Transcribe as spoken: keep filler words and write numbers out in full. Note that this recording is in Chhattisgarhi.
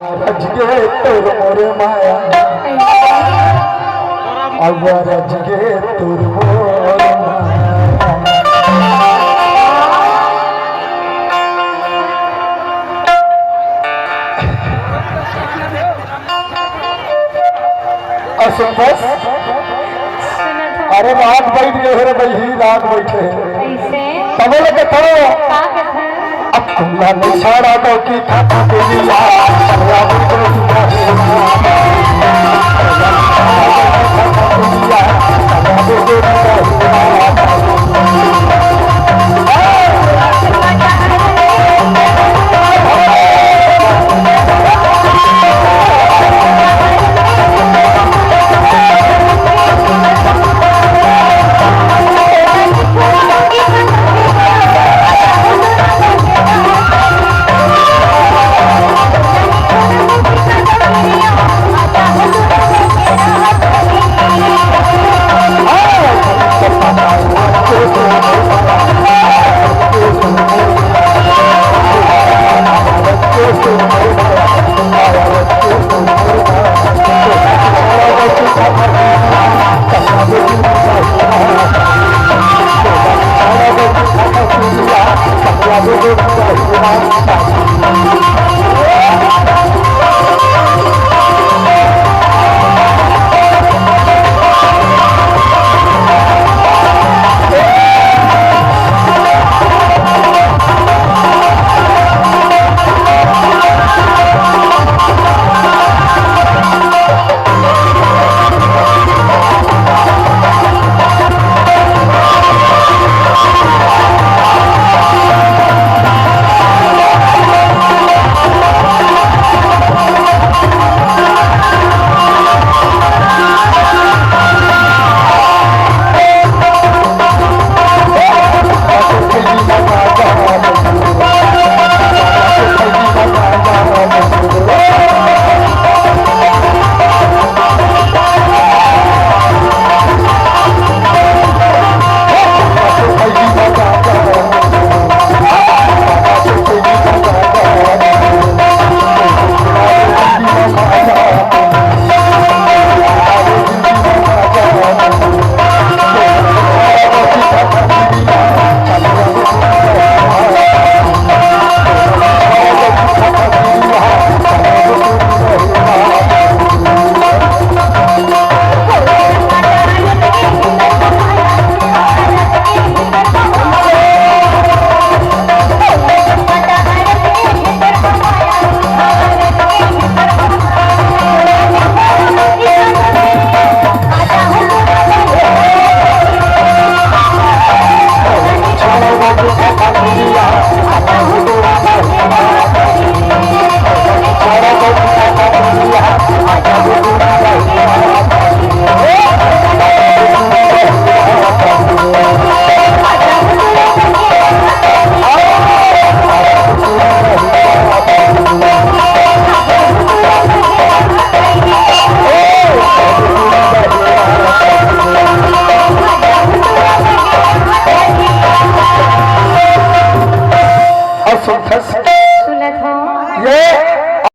रज गे तोर मोर माया, अब रज गे तोर मोर माया। अउ सुन बस, सुनत हव। अरे राग बइठ गे हे रे बहिनी, राग बइठे हे। कइसे? तबे ले कथों। का कथों? अब तुमला नहीं छाड़ा दो कि खाता के लिया, छाड़ा दो कि खाता के लिया।